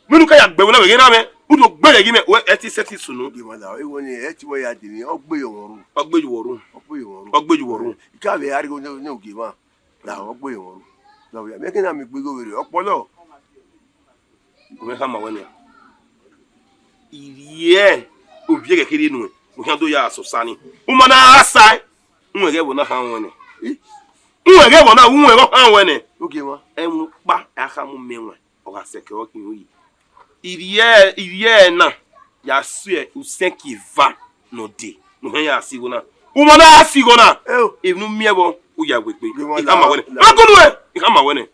mẹ ne u ka ya gbe ẹvbo na vbe ghe erha mwẹ, u do gbe ẹre ghi mẹ, wẹ ẹ te sẹtin sunu. Gie mwa la, igho ni ẹ te wẹ ya de emwi, ọ gbe ye ọmwa ru. Ọ gbe ye uwẹ ru. Ọ gbe ye uwẹ ru. Ọ gbe ye uwẹ ru. I ka vbe a rhie igho ne, ne ogie mwa. Na ọ gbe ye ọmwa ru. Na vbe ya, mẹ ke na miẹn igho vberriọ, ọ kpọlọ. Gu mwẹ khama wẹ nian. Ivie ovbi ẹghẹ kherhe nuẹn, ne u khian do ya sẹ osa ni. U ma na gha sae, u ghẹ ẹvbo na han ruẹn nẹ. U ghẹ ẹvbo na, u ghẹ ọ han ruẹn nẹ. Ogie mwa. Ẹmwẹ ọkpa a khama mẹ ruẹn, ọ gha sẹ kẹ ọ khin ru yi. Ivie, ivie na ya sẹ usẹnki eva ne ọ dee, ne u khian ya sẹ igho na. U ma na gha sẹ igho na, emwi ne u miẹn vbọ, u ya wegbe. I khama wẹ nẹ. A gunu ẹ, I khama wẹ nẹ.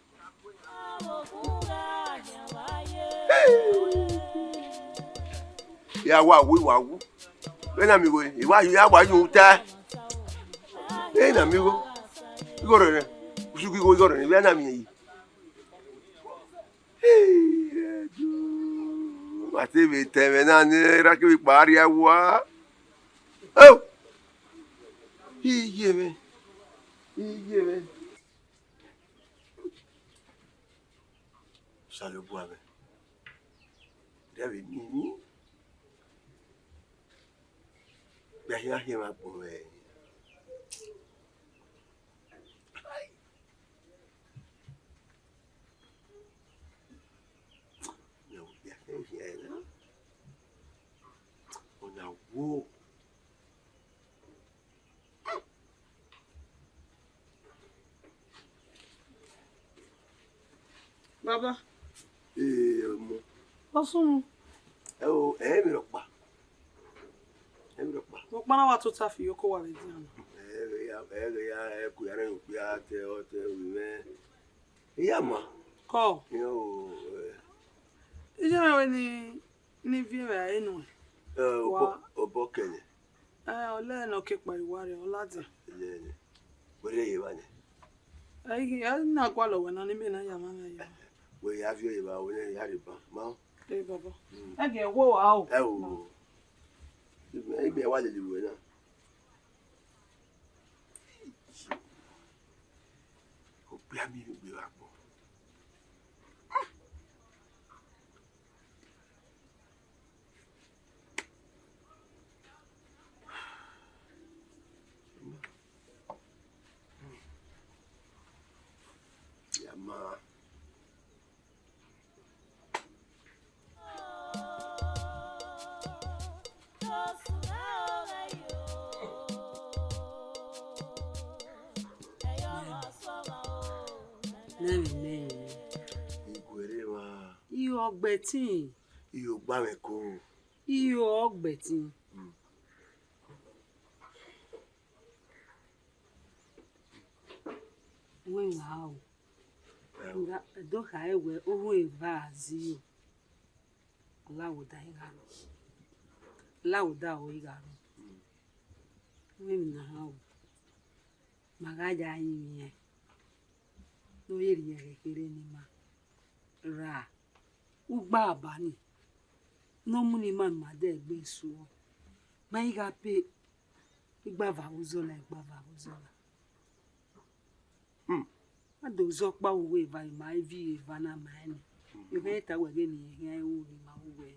Ya wa wu, wa wu. Vbene a miẹn igho, I wa, I wa yu ta. Vbene a miẹn igho, igho rẹ nẹ. Usu ghi igho, igho rẹ nẹ, vbene a miẹn yi. Ma te vbe ta ẹmwẹ na ne erha kevbe ikpa rria ẹwa. O! Iye mwẹ, iye mwẹ. Osanobua mwẹ, rẹ vbe miẹn emwi, gbe a khian khian mwẹ agbọn mwẹ. Ọna wo. Baba. Ee, ọmọ. Ọ sunu. Ẹ o, ẹ i mwẹ rhọkpa. Ẹ i mwẹ rhọkpa. Rhọkpa na wa tota fi iyoko wa vbe dian na. Ẹ ghe ya, ẹ ghe ya, ẹ ku ya rẹn okpia te, ọ te, ovbi mwẹ. Iya ma. Kọ. Iyo, eh. Iye mwẹ wẹ ni, ni viẹ vbe enu. Eh, obọ, obọ kẹlẹ. Eh, ọlẹ ne ọ ke kpa iwa rẹ, ọ ladian. Lẹ, lẹ. Wẹ rre ye evba nẹ? Ẹ i ghi, ẹ na gualọ wẹ na, ne imẹ na ya mwamwa ya. Wẹ ya viọ ye evba, wẹ nẹ ya rre ban. Ma. Ẹ baba. Mm. Ẹ gẹ wo a o. Ẹ o. Ẹ gbẹ wa lele wẹ na. Okpia miẹn egbe vbe agbọn. Nẹmwẹ nẹ. Iguerre mwa. Iyo ọgbẹtin. Iyo gba mwẹ ko. Iyo ọgbẹtin. Mm. Wẹ gha o. Ẹo. Nga do khare wẹ orhun eva ziro. Lawoda i gha ru. Lawoda ọre i gha ru. Mm. Wẹ emwi na ha o. Ma gha ya rinmwian ne ọ ye rhie ẹghẹ kherhe ne ima ra ugba aba ni, ne ọ mu ne ima ma dẹ egbe suọ. Ma i gha pe igbava vbe uzọla, igbava vbe uzọla. Hmm. A do zẹ ọkpa uwu eva, ima i viọ eva na ma ẹn ni. Irẹn ta wẹ ghe ne irẹn khian ru ne ima ru wẹ.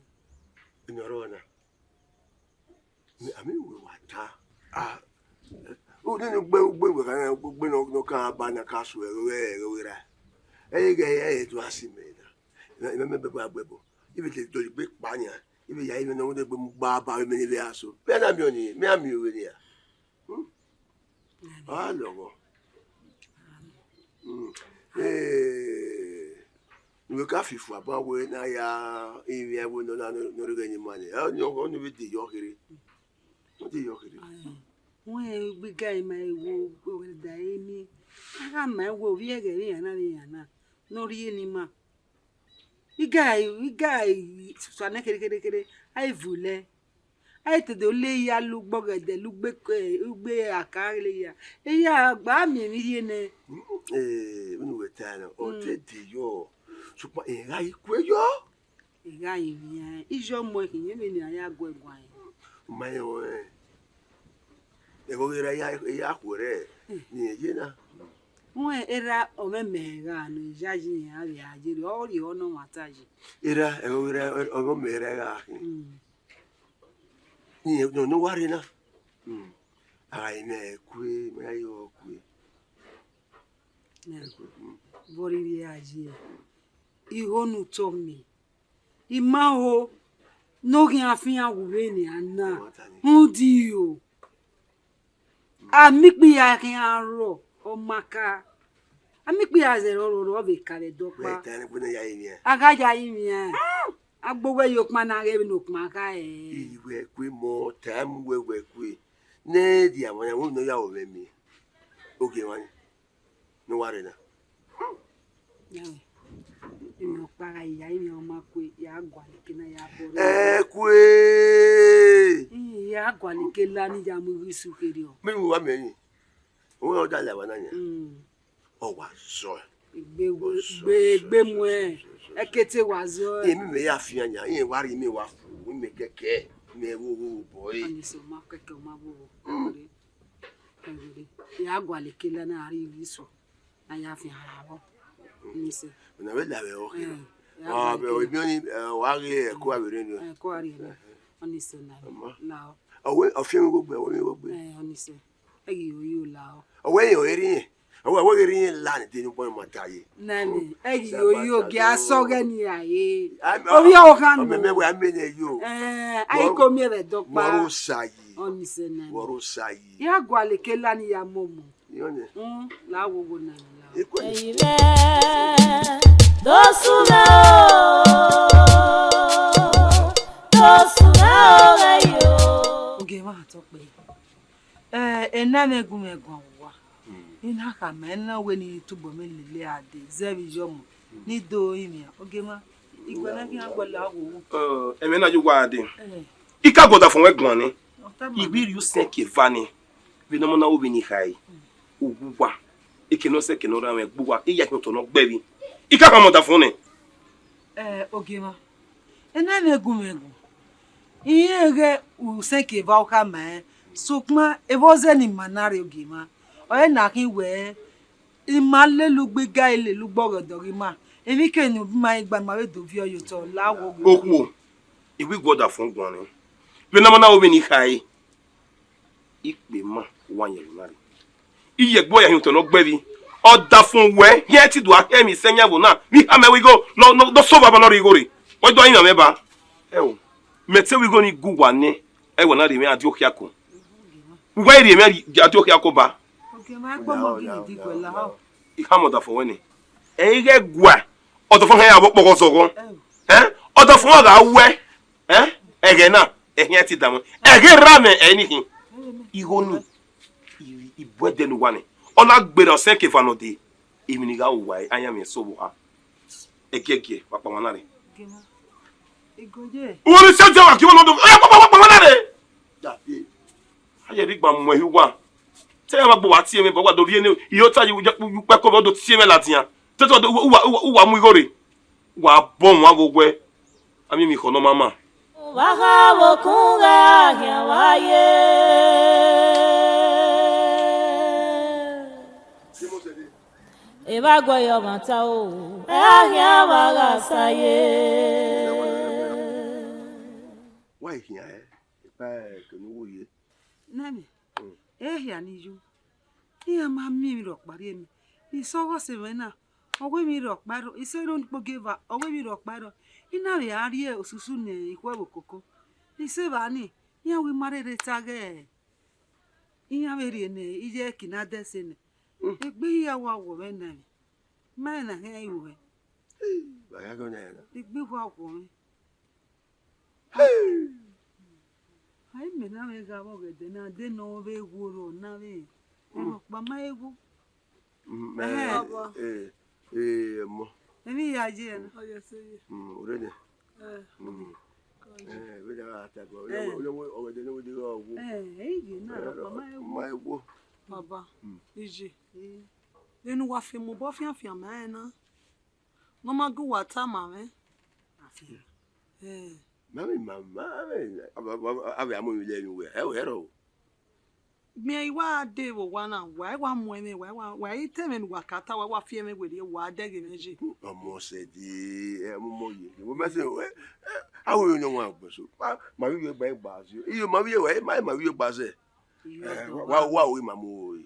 Eni ọrọre na. Mẹ, a miẹn wẹ wa ta. Ah, eh, u nene ugbe, ugbe wẹ gha, ugbe nọ, nọ ka ba na ka suẹ ẹghẹ, ẹghẹ wẹ ra. Ẹghẹ, ẹghẹ, ẹghẹ do a si mẹ na. Mẹ, mẹ, mẹ, bẹbẹ agbẹbọ. Ive te dọlegbe kpa nian. Ive ya, ive nọ, wẹ gbe mu gba ba mẹ ni vbe aso. Mẹ na miẹn ọnii, mẹ a miẹn ovbe nian. Hmm? A lọghọ. Hmm. Eh, ne uwẹ ka fi fua ban wẹ ne a ya rinmwian ẹvbo nọ na ne ọ rre ẹghẹ ne ima nẹ. Ọni, ọni vbe de yọ kherhe. Ọ de yọ kherhe. Ae, wẹ gbe iga ima ẹvbo, wẹ da eni. A gha ma ẹvbo, ovbi ẹghẹ vbe iran na, vbe iran na, ne ọ rhie ne ima. Iga, iga, suanẹ kherhe, kherhe, kherhe, a i vulẹ. A i te do le ya, lu gbọghẹdẹ, lu gbe, eh, ugbe aka ghe ya. Eya gba miẹn emwi rhie nẹ. Mm, eh, vbene uwẹ ta nọ, ọ te de yọ, sokpan, eh, gha i kue yọ. I gha yi vbiẹ, iye ọmọ khin, yẹn vbene a ya guẹ guan. Ma rẹn ọnrẹn, ẹghẹ ọghe erha ya, ya khuẹrhẹ, ne irẹn ye na. Rẹn erha ọmwẹmẹ gha ne iyayi rẹn a vbe a ye rre, ọ rhie ọnọmwata yi. Erha, ẹghẹ ọghe erha, ọmwẹmẹ erha gha khin. Mm. Ne irẹn, ne ọ wa rre na. Mm. A gha yi mwẹ kue, ma ya yi ọre kue. Vbe ọ rhirhi a ye, igho ne u tọ mẹ. I ma ho ne ọ khian fian wu vbene a na. Rhunmwuda iro, a miẹn ikpia khian rrọọ, ọ ma ka. A miẹn ikpia zẹ rrọọ, rrọọ, rrọọ, ọ vbe ka vbe ẹdẹ ọkpa. Wẹ ta ẹre, ẹgbẹe ne a ya rinmwian. A gha ya rinmwian. A gbe owẹ ye okpan na ghe vbene okpan kha ẹre. I wẹ kue mọ, ta mu wẹ wẹ kue. Ne ẹ dia mwa ya, wẹ ne ọ ya ru mwẹ miẹn. Ogie mwa ni. Ne uwa rre na. Yẹrẹ, emwi ọkpa gha ya, emwi ọma kue, ya gualọ eke na ya bọ rre. Ẹ kue! Ii, ya gualọ eke la ne ya mu igho isu kherriọ. Mẹ vbe uwa miẹn ni. Uwẹ ọ da la ẹvba na yan. Mm. Ọ wa zọe. Egbe, ọ zọe, egbe, egbe muẹn. Ẹkete wa zọe. Emwi mẹ ya fian yan, irẹn wa rhie imẹ wa fu, imẹ kẹkẹ, mẹ vbe obọ ẹre. Ọni sẹ, ọ ma kẹkẹ, ọ ma vbe obọ. Ẹghoẹre, ya gualọ eke la na rhie igho isu, na ya fian ra vbọ. Ọni sẹ. Ọna vbe la vbe ọkhe. Eh, ya gualọ eke la. Ebi ọni, eh, wa ghe ẹko avbe rre ni. Ẹko a rhie ni. Ọni sẹ na. Ọ ma. La ọ. Ọ wẹ, ọ fian mwẹ igho gbe, ọ wẹ mwẹ igho gbe. Eh, ọni sẹ. Ẹ ghi yo yo la ọ. Ọ wẹ rẹn ọre rhie. Ọ wẹ, ọ wẹ ghe rhie la ni de ne ukpọn ma ta ye. Nani, ẹ ghi yo yo, gie a sẹ ọghẹ ni ra ye. Ovbi ọvbokhan nọ. Ọ mẹ, mẹ wẹ a mẹ nẹ yo. Eh, a i ko miẹn vbe ẹdẹ ọkpa. Wẹ ọre Osa yi. Ọni sẹ nani. Wẹ ọre Osa yi. Ya gualọ eke la ni ya momo. Iyọn nẹ. Mm, la wo wo na la. Ekwe. Ẹyin mwẹ, do sunu o, do sunu o, ghẹ yo. Ogie mwa tọ kpẹẹ. Eh, ena mwẹ gu mwẹ guan uwa. Mm. I na khama, ena wẹ ne I tobọ mwẹ lele a dee, zẹ vbe iye ọmọ, ne I do rinmwian. Ogie mwa, I guẹ na khian gualọ a wo wo. Eh, ẹmwẹ na ye uwa a dee. Eh. I ka gu ọdafẹn ruẹ guan nẹ. Ọ tama. I vbe rhie usẹn ke eva nẹ. Vbene ọmọ na ru vbene I khare, uwu uwa, eke ne ọ sẹ, eke ne ọ rre mwẹ gbe uwa, I ya hin otọ ne ọ gbe ẹvbi. I ka khama ọdafẹn nẹ. Eh, Ogie mwa, ena mwẹ gu mwẹ gu. I rẹn ighẹ usẹn ke eva u khama ẹn, sokpan evba ọzẹ ne ima na rre, Ogie mwa, ọre na khin wẹ, ima lele ugbo, I gha lele ugbo ọghe ọdọ ghe ima, emwi ke ne ima ghi gba, ima vbe do viọ ye otọ la wo wo. Okhuo, I wi gu ọdafẹn guan nẹ. Vbene ọmọ na ru vbene I khare, ikpe ma wa yẹn vbe na rre. I ye ẹgbẹe ya hin otọ ne ọ gbe ẹvbi. Ọdafẹn wẹ, hiẹn te I do a khẹ emwi sẹ yan ẹvbo na, vbe I khama wẹ igho, nọ, nọ, nọ sẹ ovaba ne ọ rhie igho rre. Wẹ do a rinmwian mwẹ ba. Ẹo, mẹ te wẹ igho ni gu uwa nẹ, ẹ wẹ na rhie mwẹ a die okhiako. Uwa i rhie mwẹ a die okhiako ba. Ogie mwa, ẹgbẹe ọmọ ghi ni di guẹ la. I khama ọdafẹn wẹ nẹ. Ẹ i ghẹ gua, ọdọ fo hẹn avbe ọkpọghe ọzọghọ. Ẹ, ọdọ fo gha wẹ, ẹ, ẹghẹ na, ẹhian ti da mwẹ. Ẹghẹ ra mwẹ, ẹ ni khin. Igho ni, i, i bu ẹdẹ ne uwa nẹ. Ọ na gberra ọsẹn ke eva nọ dee. Emwi ne I gha ru uwa, a yan mwẹ eso vbe oha. Ẹgiẹgiẹ, wa kpa mwa na rre. Gema. Igoye. Uwẹ ni sẹ dia wa gie uwa nọ do. Ẹ, wa kpa, wa kpa mwa na rre. Ya, ye. A ye rhie igba muẹn hin uwa. Te iran ma gbe uwa tie mwẹ, bọ wa do rhie ne, I ho ta ye, ye ukpẹ ko vbe ọ do tie mwẹ ladian. Te te uwa, uwa, uwa, uwa mu igho rre. Wa bọ wan vbe owẹ. A miẹn emwi khọ ne ọ ma ma. Vbe a kha vbe okun gha khian vbe aye. Evba guẹ ye ọmwa ta o, ẹ a khian vbe a gha sa ye. Wa i khian ẹ, epa ẹre ke ne u wu ye. Nene, ehia ni yu. Iran ma miẹn emwi rhọkpa rhie mẹ. Isẹ ọghe ọse mwẹ na, ọ wẹ emwi rhọkpa rrọọ, isẹ ne ọni kpogieva, ọ wẹ emwi rhọkpa rrọọ. I na vbe a rrie osusu ne ikhuo ẹvbo koko. Isẹ evba ni, iran wẹ ima rherhe ta ghẹ iran vbe rhie ne iye ẹki na dẹse nẹ. Egbe hia wa wọ mwẹ na emwi. Ma rẹn ne a khian ru hẹ. Wa ya ghe ọna ẹre na. Egbe wa wọ mwẹ. A i mẹ na vbe gha vbe ọghẹdẹ na, de ne ọ vbe wo rrọọ na vbe rhọkpa ma egho. Mm, Ẹhẹn. Eh, eh, eh, ọmọ. Emwi ya ye ẹre na. Ọ ye ẹse ye. Mm, ore nẹ. Eh, Mm. kọ ye. Eh, vbe da gha ta ẹbọ. Eh. Ọghe, ọghe, ọghe, ọghe, ọghe, ọghe, Eh, ẹ i ye na, Eh, rhọkpa ma egho. Ma egho. Baba, Mm. iye. Eh. Vbene uwa fian mu obọ fianfian ma rẹn na. Ne ọ ma gu uwa tama mwẹ. Afian. Eh. Ma vbe ma, ma vbe, a vbe, a vbe, a vbe a mu emwi lẹ emwi wẹ, ẹ wẹ rọ. Miẹn I wa dee vbe owa na, wa i wa mu ẹmwẹ, wa i wa, wa i te ẹmwẹ ne uwa ka ta, wa i wa fi ẹmwẹ werriẹ, wa dẹghe mwẹ ye. Ọmọ sẹ de, ẹ, mu mọ ye. Wo mẹ se, ẹ, ẹ, a wo yo nọ wa gbẹ so. Ma, ma vbe yo gba gba zẹ. Iyo, ma vbe yo, ẹ, ma, ma vbe yo gba zẹ. Iyo, Eh, ọdọ wa, wa, wa. wa, o, ma mu o.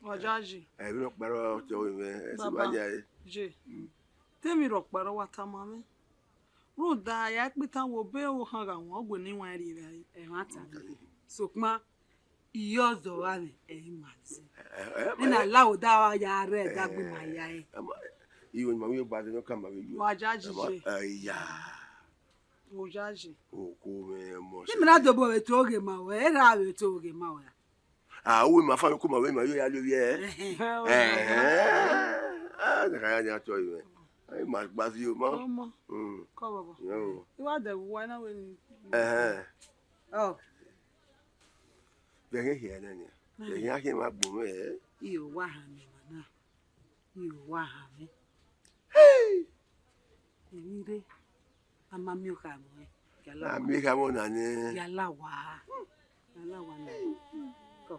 Wa ya ye. Ẹ, vbe nọ kpẹrẹ ọtẹ o, ẹ, ẹ, si Baba, wa ya, ẹ. ye. Te emwi rhọkpa rọ wa tama mwẹ. Rhunmwuda, a ya kpita wo be ohan gha wọn, ọ gue ne iwan rri evbare. Ẹmwata. Sokpan, iye ọzọ gha mwẹ, ẹ i ma zẹ. Ẹ, ẹ, Ena ẹ, la oda wa ya rre ẹdẹ agbọn ima ya rẹn. ẹ, ma, iyo, ma vbe yo gba zẹ, nọ ka ma vbe yo. Wa ya Ẹ, ma, ye. ẹ, ya. Wa ya ye. Oko mwẹ, ọmọ Te sẹ. mẹ na dobọ vbe to ghe ma wẹ, erha vbe to ghe ma wẹ. A, uwu ima fa ko ma vbe ima yo ya lo vbiẹ. Ẹhẹn. Ẹhẹn. Ah, na ka ya nia tọ ivẹ. Ai, ma gba zẹ o, ma. Ọmọ. Mm. Kọ bọbọ. Yo. I wa dẹ vbe uwa na wẹ ni. Ẹhẹn. Ọ. Vbe ẹghẹ hiẹ nẹ nia. Vbe ẹghẹ a khian ma gbọn mwẹ, ẹ? I ho wa ha mẹ emwa na. I ho wa ha mẹ. Hey! Emwi rre, a ma miẹn okhaemọ ẹn, ya la A wa. miẹn okhaemọ na nẹ. Ya la wa. Ya la wa na. Kọ.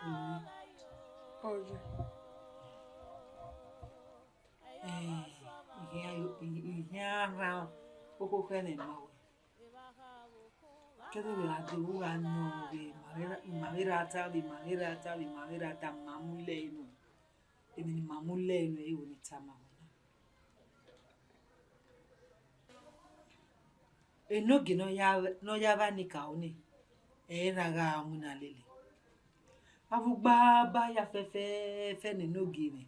Mm. Ọye. Eh, I khian yo, I, I khian rhan okhuo khẹ ne ma wẹ. Kẹdẹ vbe a do vbe a nọ vbe ima vbe ra, ima vbe ra ta, vbe ima vbe ra ta, vbe ima vbe ra ta, ma mu lẹ enu. Emwi ne ima mu lẹ enu, ẹre ne I tama wẹ na. Enogie ne ọ ya, ne ọ ya vba nikaro ni, ẹ i ra gha winna lele. Avbe ugba ba ya fẹfẹfẹ ne enogie mwẹ,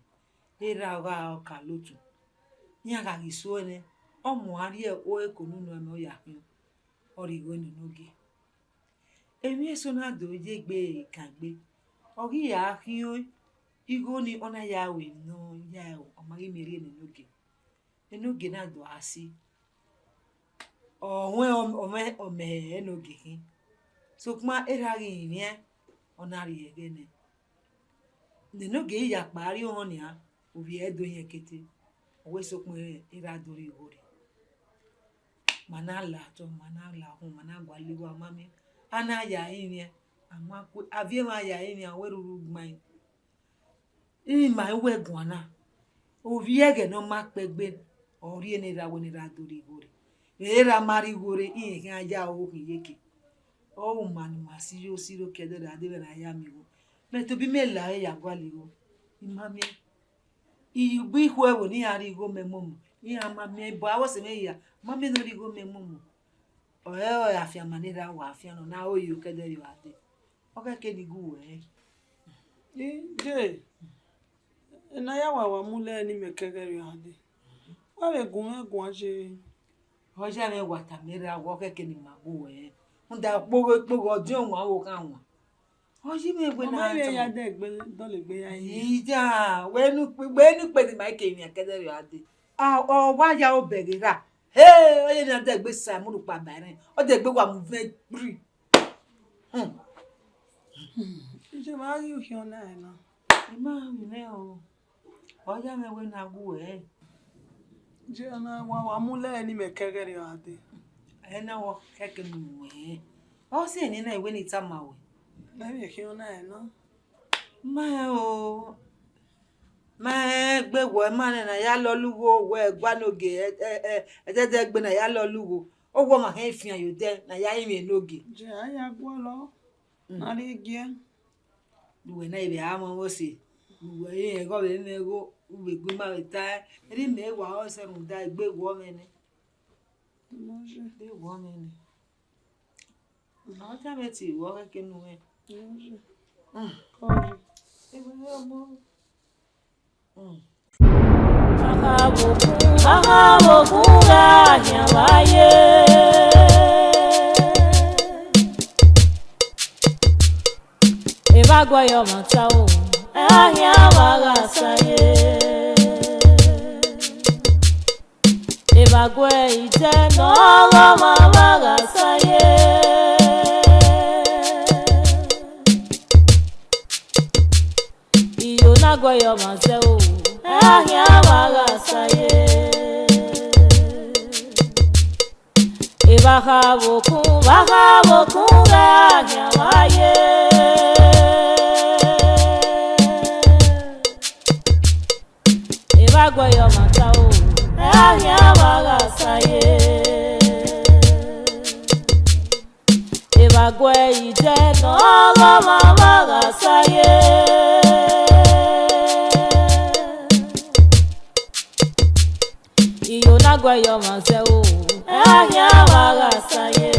erha ọghe Ọkaolotu. Iran gha ghi so ẹnrẹn, ọ muan rhie ore eko ne unu ẹmwẹ ọ ya khian, ọ rhie igho ne enogie. Emwi eso na do ye egbe kan egbe, ọ ghi ya khian igho ni, ọ na ya ru emwi ne ọ ya ru, ọ ma ghi miẹn rhie ne enogie. Enogie na do gha si. Ọ mwẹ, ọ mwẹ, ọ mẹ enogie khin. Sokpan erha ghi rinmwian, ọ na rhie ẹghẹ nẹ. Ne enogie ya kpa rrie ohọn nian, ovbi ẹre do yẹn kete. Ọ wẹ sokpan erha do rhie igho rre. Ma na la otọ, ma na la uhunmwu, ma na gualọ igho, a ma miẹn. A na ya rinmwian, a ma ku, a viọ emwa ya rinmwian, a wẹ rhurhu gbain. Ima i wẹ guan na, ovbi ẹghẹ ne ọ ma kpẹ egbe, ọ rhie ne erha wẹ ne erha do rhie igho rre. Vbe erha ma rhie igho rre, irẹn khian ya ro khin iyeke. Ọ ru ma ne ima siro siro ke ẹdẹ ra deghẹ ne a ya miẹn igho. Mẹ tobọ imẹ la ẹre ya gualọ igho, I ma miẹn. I gbe ikhuo ẹvbo ne iran rhie igho mẹ momo, iran ma miẹn, but avbe ọse mwẹ hia ma miẹn ne ọ rhie igho mẹ momo. Ọre ọ afianma ne erha wa afian nọ, ne a ro yo ke ẹdẹ rri evba dee. Ọ khẹke ne I gu ruẹ rẹn. Ije, ena ya wa wa mu lẹ ne imẹ kẹghẹ rrie a dee. Wa vbe gu mwẹ guan ye. Ọ ya mwẹ wa tama erha wẹ ọ khẹke ne ima gu wẹ. Rhunmwuda kpogho kpogho ọdiọn wan vbe okhan wan. Ọ yi mwẹ wẹ na. Ọ ma vbe ya dẹ egbe dọlegbe ya yi. Ija, wẹ ne ukpe, wẹ ne ukpe ne ima ke wian kẹdẹ rrie a dee. A, ọ wa ya obọ ẹghẹ erha. He, ọ ye na dẹ egbe sa mu rhukpa ba ẹre. Ọ dẹ egbe wa mu vẹ kpri. Hmm. Ije, ma ghi ukhiọn na ẹre na. I ma ghi nẹ o. Ọ ya mwẹ wẹ na gu ẹre. Ije, na wa wa mu lẹ ne imẹ kẹghẹ rrie a dee. Ẹ na wọ kẹke ne u mu ẹre. Ọ sẹ ne na wẹ ne I tama wẹ. Mẹ vbe khian na ẹre na. Ma o. Ma egbe wọ ma nẹ ne a ya lọlẹ ugho, wẹ gua ne ogie, ẹ, ẹ, ẹ, ẹdẹdẹ egbe ne a ya lọlẹ ugho. Owa ọmwa hẹn fian ye odẹ ne a ya rinmwian enogie. Ije, a ya guọlọ. Mm. Na rhie giẹ. Uwẹ na vbe a mwẹ ọse. Uwẹ rẹn ẹghẹ ọ vbe mwẹ igho, u vbe gu ima vbe tae. Erha imẹ wa ọse rhunmwuda egbe wọ mwẹ nẹ. Egbe wọ mwẹ nẹ. Ọ tama ẹtin vbe ọ ghẹ kene uwẹ. Mm. Kọye. Egbe ọmọ. Mm. Vbakha vbe okun, vbakha vbe okun gha khian vbe aye. Evba guẹ ye ọmwa ta o, ẹ gha khian vbe a gha sa ye. Evba guẹ idẹ ne ọ ghe ọmwa vbe a gha sa ye. Iyo na guẹ ye ọmwa zẹ o, ẹ gha khian vbe a gha sa ye. Evba kha vbe okun, vba kha vbe okun, ghẹ a khian vbe aye. Evba guẹ ye ọmwa ta o, ẹ gha khian vbe a gha sa ye. Evba guẹ idẹ ne ọ ghe ọmwa vbe a gha sa ye. Iyo na guẹ ye ọmwa zẹ o, ẹ gha khian vbe a gha sa ye.